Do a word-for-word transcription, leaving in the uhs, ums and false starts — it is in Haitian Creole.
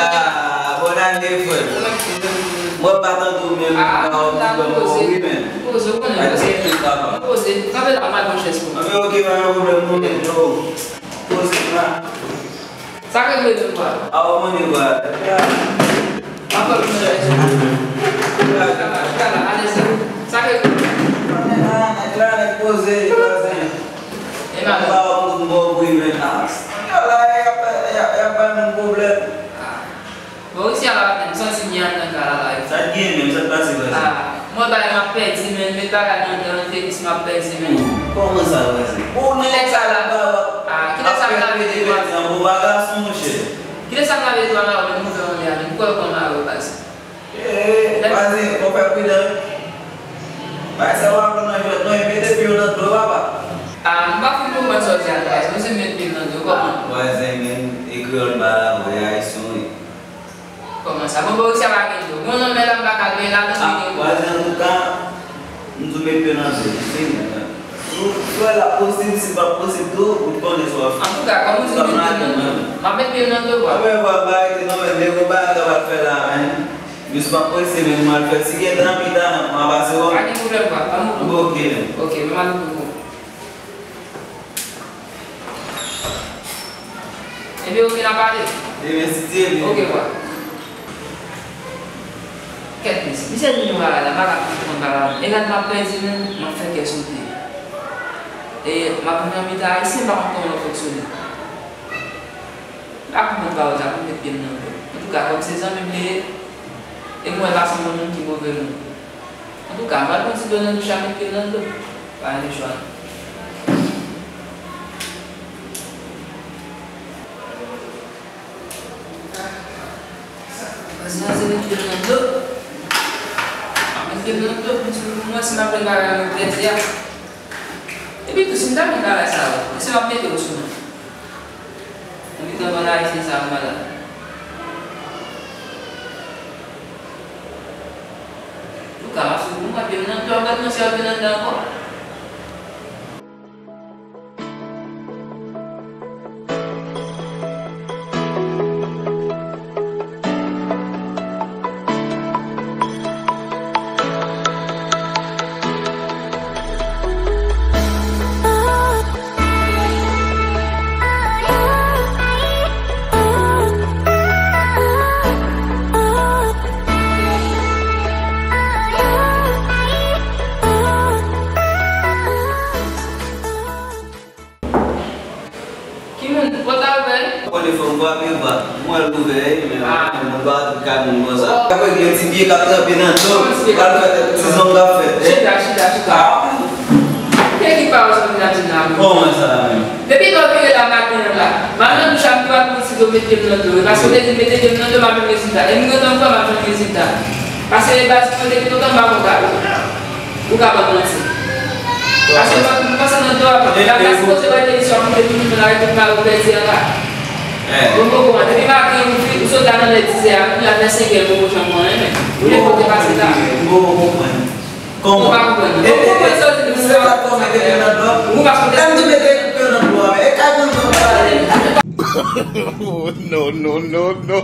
Ah, bòn ane, frè. Mwen pa tande w menm. Ah, la, mwen poze. Mwen poze, ou konnen, mwen poze. Mwen poze. Kanpe la, mwen al pran chèz pou mwen. Anben, ok, pa gen pwoblèm, non, men, yo. Poze, la. Sa k regle menm, bwa? Ah, ou konnen, bwa. Mwen pran chèz. Chita la, chita la, alèz. Sa k regle? Nèg la, nèg poze, vwazen. E madanm? Mwen pa wè pou m ba w bri, men. Ah, nèg la, y ap, y ap, y ap bay moun pwoblèm. Ah. Bon, isi a la, m santi m ye anndan kay la, la. Sa t gen menm, sa t pase, vwazen? Ah, mwen bay m ap pèdi, men, met bagay nan dan, Feliks, m ap pèdi, men. Kòman sa, vwazen? Ou nan kay la, la, ah, kilè sa m lave dwa? Ou pa gason, monchè. Kilè sa m lave dwa la, ou menm ouvè anlè a, men, m kwè w konn lave, baz. Eh, vwazen, fò w fè pridan, wi. Bagay sa yo pa bon nan jwèt, non, epi mete pye w nan dlo, papa. Ah, m pa fin konprann sa w di a, baz. Mwen se met pye m nan dlo, kòman? Vwazen, men, e kreyòl m pa la, vre, ayisyen, wi. Kòman sa? Bon, bon, sa pa gen dlo. Bon, non, men la, m pa ka gen la, non, ah, men gen. Vwazen, antouka, m di w met pye nan dlo, se li, men. Si w wè l ap posib, si l p ap posib tou, ou t konnen sa w ap fè. Antouka, kòm ou di m met pye m nan dlo, m ap met pye m nan dlo, bwa. Anben, bwa, m pa rete non, men, men, gon bagay sa w ap fè la, men. Jis m ap prese, men, m al fè. Si gen tan, pita, m a pase wè w. Pa gen pwoblèm, bwa. Ann, ok, men. Ok, men, m al pou ou. Ebyen, ok, n a pale. Ebyen, si Dye vle. Ok, bwa. Kèt mesye. Misye di nou bagay la, m pa ka konprann bagay la. E gad m ap pèdi menm, m ap fè kè sote. E m ap vin nan mitan ayisyen, m pa konn kòman yo fonksyone. M pa konprann pawòl sa pou m met pye m nan dlo. Antouka, kòm se zanmi m li ye, e m wè l pa sanble yon moun ki move moun. Antouka, m pral pran ti dlo nan douch la, met pye m nan dlo. Pa gen chwa non. Pasyans, met pye m nan dlo. Met pye m nan dlo, pou m, pou m wè si m ap jwenn bagay mwen pèdi a. Epi tou, si m ta vin bagay sa yo, èske m ap mete yo sou mwen? Ann kite bann ayisyen sa yo malad. Antouka, m ap sou pou mwen, pye m nan dlo, gad nan syèl, pye nan dlo ankò. Ki moun? Pòt la ouvè? Ou konnen fò m frape, bwa. M wè l ouvè, men mwen pa tout kay moun konsa. Apre gen ti pye k ap tranpe nan dlo, pral fè ti zong ap fèt. Chita, chita, chita. Ki pawòl sa w vin ap di m la? Kòman sa la menm? Depi lè w vire la maten an la, m al nan douch la, m pral pran ti dlo, met pye m nan dlo. Paske w te di m mete pye m nan dlo, m ap jwenn rezilta. E m rete ankò, m ap jwenn rezilta. Paske baz mwen depi lontan m pa konn gade. Ou ka ban m manti. Paske mwen, mwen panse nan dlo a, la ta sipoze bay demisyon pou depi moun nan arete pale ou pèdi an la. Bon, bon, bon, depi maten ou fi, ou sot la nan lè dizè a, ou la fè senkè, bon, bon, jan mwen renmen. Ou te pote pase la. Bon, bon, bon, bon. Ou pa konprann. Ou konprann sa ou di, se pa kòman mete pye nan dlo. Ou pa konprann. Lè m di mete pye nan dlo a, men e kay nan dlo a. No, no, no, no.